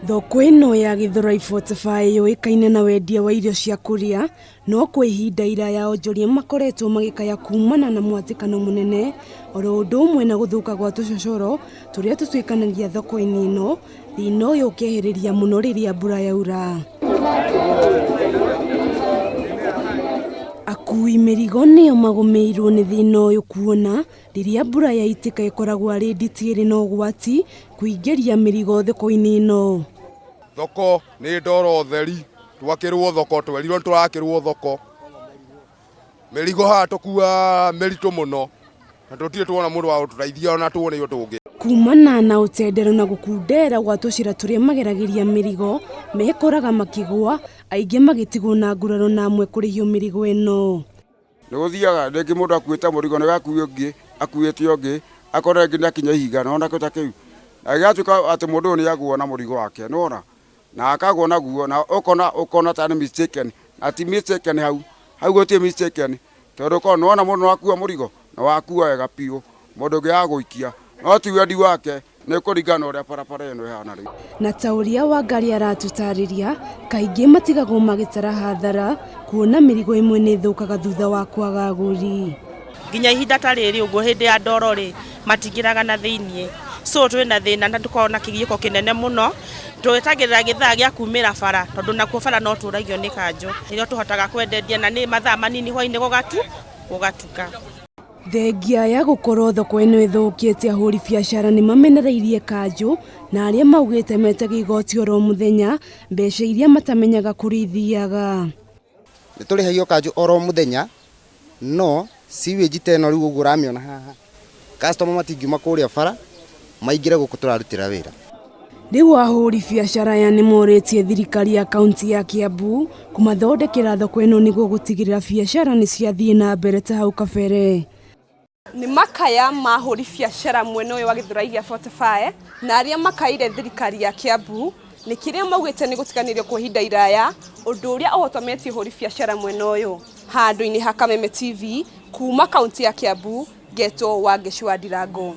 Thoko ĩno ya Githurai 45 yũĩkaine na wendia wa irio cia kũrĩa, no kwa ihinda iraya onjoria makoretwo magĩkaya kumana na mwatĩkano mũnene oro ũndũ ũmwe na gũthũka gwa tũcocoro tũrĩa tũtuĩkanagia thoko-inĩ ĩno, thĩna ũyũ ũkehĩrĩria mũno rĩrĩa mbura yaura. Akui mĩrigo nĩo magũmĩirwo nĩ thĩna ũyũ kuona rĩrĩa mbura yaitĩka ĩkoragwo arĩ nditi ĩrĩ na ũgwati kũingĩria mĩrigo thoko-inĩ ĩno. Thoko nĩ ndoro theri, twakĩrwo thoko, twerirwo nĩ tũrakĩrwo thoko. Mĩrigo haha tũkuaga mĩritũ mũno na tũtirĩ tuona mũndũ wa gũtũteithia ona tuone ũndũ ũngĩ. Kumana na ũtendero na gũkundera gwa tũcĩra tũrĩa mageragĩria mĩrigo, mekoraga makĩgũa, aingĩ magĩtigwo na nguraro na amwe kũrĩhio mĩrigo ĩno. Nĩ gũthiaga rĩngĩ mũndũ akuĩte mũrigo nĩ gakuo ũngĩ akuĩte ũngĩ akona rĩngĩ nĩ akinya ihiga nĩ wona kĩndũ ta kĩu, na gĩgatuĩka atĩ mũndũ ũyũ nĩ agũa na mũrigo wake nĩ wona, na akagũa naguo na ũkona ũkona ta nĩ mistaken na ti mistaken hau, hau gũtirĩ mistaken tondũ korwo nĩ wona mũndũ nĩ wakua mũrigo na wakua wega biũ mũndũ ũngĩ agũikia no ti wendi wake nĩ kũringana na ũrĩa barabara ĩno ĩhana rĩu. Na ta ũrĩa Wangari aratũtarĩria, kaingĩ matigagwo magĩtara hathara kuona mĩrigo ĩmwe nĩ ĩthũkaga thutha wa kwaga agũri. Nginya ihinda ta rĩrĩ ũguo hĩndĩ ya ndoro rĩ, matingĩraga na thĩiniĩ, so twĩna thĩna na tũkoragwo na kĩgiĩko kĩnene mũno, twetagĩrĩra gĩthaa gĩa kumĩra bara tondũ nakuo bara no tũragio nĩ kanjũ, nĩrĩo tũhotaga kwendendia na nĩ mathaa manini hwainĩ gũgatuka. Thengia ya gũkorwo thoko ĩno ĩthũkĩte ahũri biacara nĩ mamenereirie kanjũ na arĩa maugĩte metagia igoti oro mũthenya mbeca iria matamenyaga kũrĩa ithiaga. Nĩ tũrĩhagio kanjũ oro mũthenya no sewage ta ĩno rĩu ũguo ũramĩona haha customer matingiuma kũrĩa bara maingĩre gũkũ tũrarutĩra wĩra. Rĩu ahũri biacara aya nĩ morĩtie thirikari ya kaunti ya Kiambu kũmathondekera thoko ĩno nĩguo gũtigĩrĩra biacara nĩ ciathiĩ na mbere ta hau kabere. Nĩ makaya ma ahũri biacara mwena ũyũ wa Gĩthũrai gĩa 45 na arĩa makaĩire thirikari ya Kiambu nĩ kĩrĩa maugĩte nĩ gũtiganĩrio kwa ihinda iraya ũndũ ũrĩa ũhotometie ũhũri biacara mwena ũyũ. Handũ-inĩ ha Kameme TV kuma kaunti ya Kiambu, ngetwo Wangeci wa Ndirango.